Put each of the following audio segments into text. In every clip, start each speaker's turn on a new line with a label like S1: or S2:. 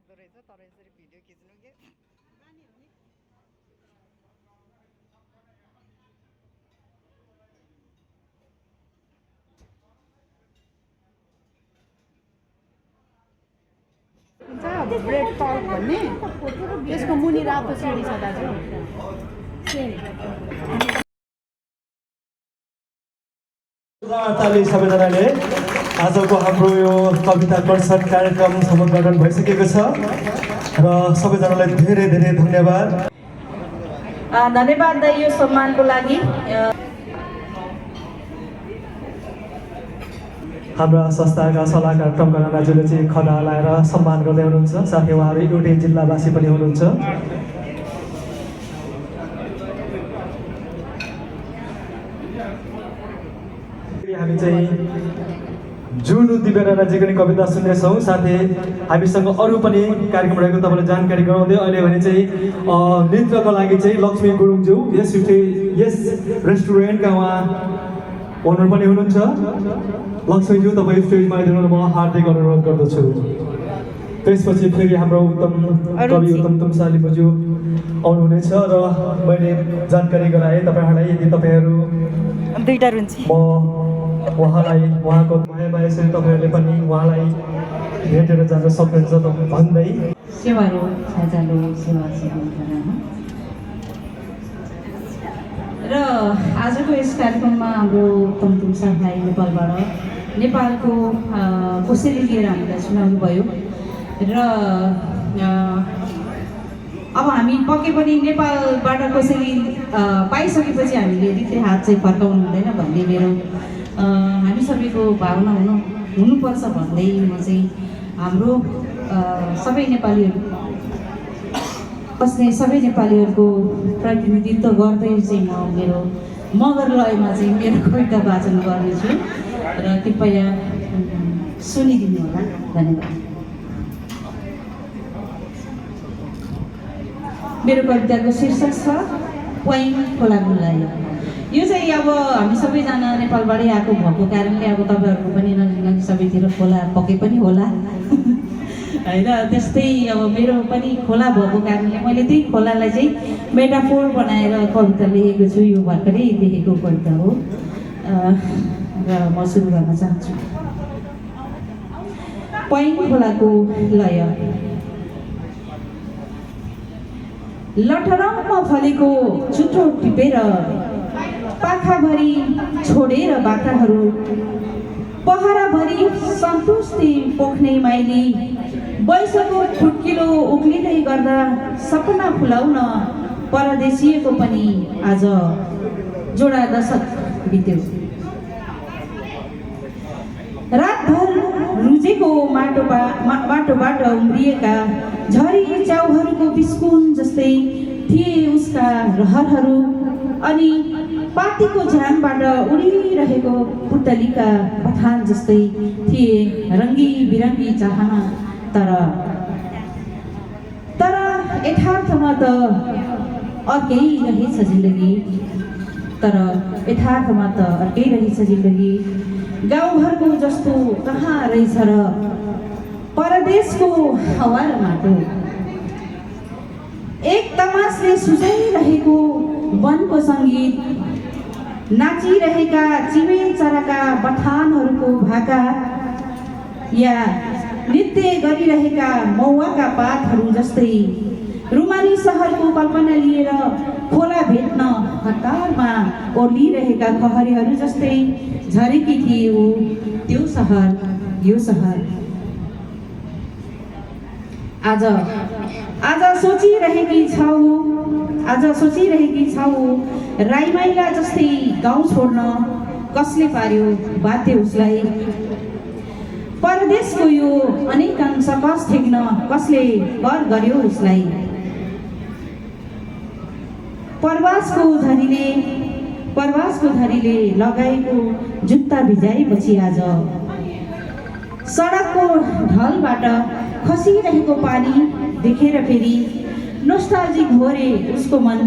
S1: लाग्दो रहेछ तर यसरी भिडियो खिच्नु के ब्रेड टल्क भन्ने त्यसको मुनि रातो सिडी छ दाजु
S2: सबैजनाले आजको हाम्रो यो कविता कन्सर्ट कार्यक्रम सम्पन्न भइसकेको छ र सबैजनालाई धेरै धेरै धन्यवाद।
S3: धन्यवाद यो सम्मानको लागि।
S2: हाम्रा संस्थाका सल्लाहकार टङ्कना दाजुले चाहिँ खदा लाएर सम्मान गर्दै हुनुहुन्छ, साथै उहाँहरू एउटै जिल्लावासी पनि हुनुहुन्छ। हामी चाहिँ जुनु दिव्यनाराजीको नि कविता सुन्नेछौँ, साथै हामीसँग अरू पनि कार्यक्रम रहेको तपाईँलाई जानकारी गराउँदै अहिले भने चाहिँ नृत्यको लागि चाहिँ लक्ष्मी गुरुङज्यू यस रेस्टुरेन्टका उहाँ ओनर पनि हुनुहुन्छ। लक्ष्मीज्यू तपाईँ स्टेजमा आइदिनु म हार्दिक अनुरोध गर्दछु। त्यसपछि फेरि हाम्रो कवि उत्तम तुमसाली बज्यू आउनुहुनेछ र मैले जानकारी गराएँ तपाईँहरूलाई, यदि तपाईँहरू
S1: दुईटा रुन्ची
S2: म उहाँलाई उहाँको मायामा यसरी तपाईँहरूले पनि उहाँलाई भेटेर जान सक्नुहुन्छ भन्दै
S3: सेवारो साझालो सेवा र आजको यस कार्यक्रममा हाम्रो उत्तम तुमसालाई नेपालबाट नेपालको कोसेली लिएर हामीलाई सुनाउनु भयो र अब हामी पक्कै पनि नेपालबाट कोसेली पाइसकेपछि हामीले रित्ते हात चाहिँ फर्काउनु हुँदैन भन्ने मेरो हामी सबैको भावना हुनुपर्छ भन्दै म चाहिँ हाम्रो सबै नेपालीहरू बस्ने सबै नेपालीहरूको प्रतिनिधित्व गर्दै चाहिँ म मेरो मगर लयमा चाहिँ मेरो कविता वाचन गर्नेछु र कृपया सुनिदिनु होला। धन्यवाद। मेरो कविताको शीर्षक छ प्वाइङ खोला गुल्लायो। यो चाहिँ अब हामी सबैजना नेपालबाटै आएको भएको कारणले अब तपाईँहरूको पनि नजिक सबैतिर खोला पक्कै पनि होला होइन, त्यस्तै अब मेरो पनि खोला भएको कारणले मैले त्यही खोलालाई चाहिँ मेटाफोर बनाएर कविता लेखेको छु। यो भर्खरै लेखेको कविता हो र म सुरु गर्न चाहन्छु। प्वाइङ खोलाको लय। लटरम्म फलेको चुट्रो टिपेर पाखाभरि छोडेर बाख्राहरू, पहराभरि सन्तुष्टि पोख्ने माइली, वैशको ठुट्किलो उक्लिँदै गर्दा सपना फुलाउन परदेशिएको पनि आज जोडा दशक बित्यो। रातभर रुजेको माटोबाट उम्रिएका झरी च्याउहरूको बिस्कुन जस्तै थिए उसका रहरहरू अनि पातीको झ्यामबाट उडिरहेको पुतलीका बथान जस्तै थिए रङ्गी बिरङ्गी चाहना। तर यथार्थमा त अर्कै रहेछ जिन्दगी। गाउँघरको जस्तो कहाँ रहेछ र परदेशको हावा र माटो। एक तमासले सुझाइरहेको वनको सङ्गीत, नाचिरहेका चिमे चराका बथानहरूको भाका या नृत्य गरिरहेका मौवाका पातहरू जस्तै रुमाली सहरको कल्पना लिएर खोला भेट्न हतारमा ओर्लिरहेका खहरीहरू जस्तै झरेकी थिए ऊ त्यो सहर यो सहर। आज सोचिरहेकी छौ राईमाइला जस्तै गाउँ छोड्न कसले पार्यो बाध्य उसलाई। परदेशको यो अनेकांश कस ठेक्न कसले कर गर्यो उसलाई। प्रवासको धरीले लगाएको जुत्ता भिजाएपछि आज सडकको ढलबाट खसिरहेको पानी देखेर फेरि नोस्टाल्जिक भोरे उसको मन।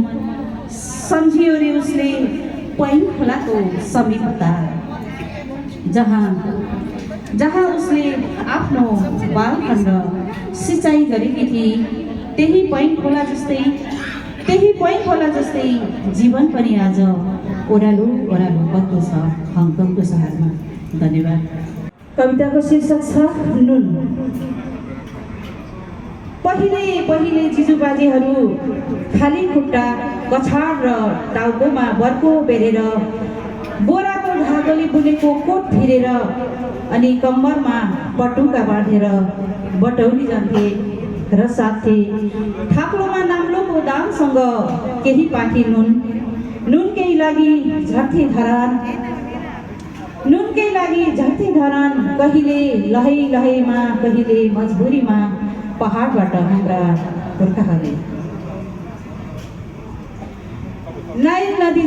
S3: सम्झियो रे उसले प्वाइङ खोलाको समीपता, जहाँ उसले आफ्नो बालखण्ड सिँचाइ गरेकी थिए, त्यही पोइन्ट खोला जस्तै जीवन पनि आज ओह्रालो बग्दो छ हङकङको सहरमा। धन्यवाद। कविताको शीर्षक छ नुन। पहिले जिजुबाजेहरू खाली खुट्टा कछाड र टाउकोमा बर्को बेरेर बोराको धागोले बुनेको कोट फिरेर अनि कम्मरमा पटुका बाँधेर बटौली जान्थे र साथे थाप्लोमा नाम्लोको दामसँग केही पाठी नुनकै लागि झर्थे धरान कहिले लहैमा कहिले मजबुरीमा पहाडबाट हाम्रा पुर्खाहरूले। नाइल नदी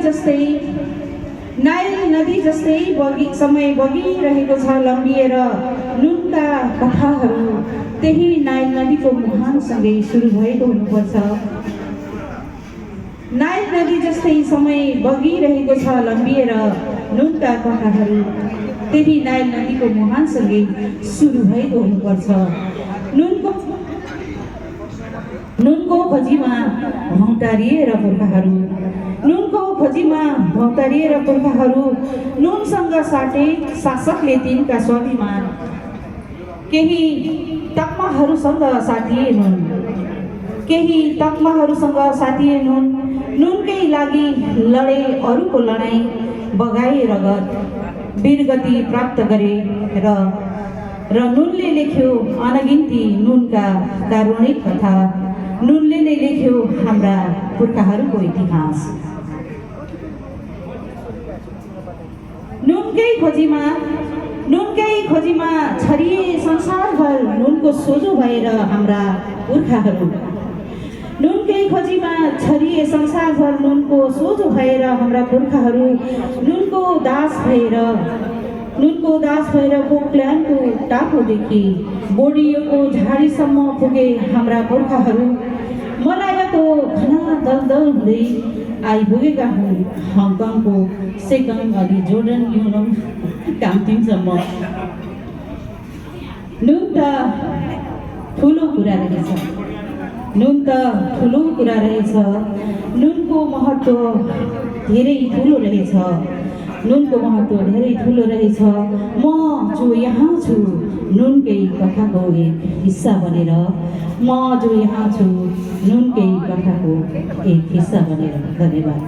S3: जस्तै समय बगिरहेको छ लम्बिएर नुनका कथाहरू त्यही नाइल नदीको मुहानसँगै सुरु भएको हुनुपर्छ। नाइल नदी जस्तै समय बगिरहेको छ लम्बिएर नुनका कथाहरू त्यही नाइल नदीको मुहानसँगै सुरु भएको हुनुपर्छ। नुनको खोजीमा भौतारिएर पुर्खाहरू नुनसँग साटे शासकले तिनका स्वाभिमान केही तकमाहरूसँग साटिए नुनकै लागि लडे अरूको लडाईँ बगाए रगत वीरगति प्राप्त गरे र नुनले लेख्यो अनगिन्ती नुनका कारुणिक कथा। नुनले नै लेख्यो हाम्रा पुर्खाहरूको इतिहास। नुनकै खोजीमा छरिए संसारभर नुनको सोझो भएर हाम्रा पुर्खाहरू। नुनकै खोजीमा छरिए संसारभर नुनको सोझो भएर हाम्रा पुर्खाहरू नुनको दास भएर पोकल्यान्डको टापुदेखि बोडियोको झाडीसम्म पुगे हाम्रा पुर्खाहरू। मलायाको घना दलदल हुँदै आइपुगेका हुन् हङकङको सेकङ अनि जोर्डन न्युनम काम्तिङसम्म। नुन त ठुलो कुरा रहेछ। नुनको महत्त्व धेरै ठुलो रहेछ। म जो यहाँ छु नुनकै कथाको एक हिस्सा बनेर धन्यवाद।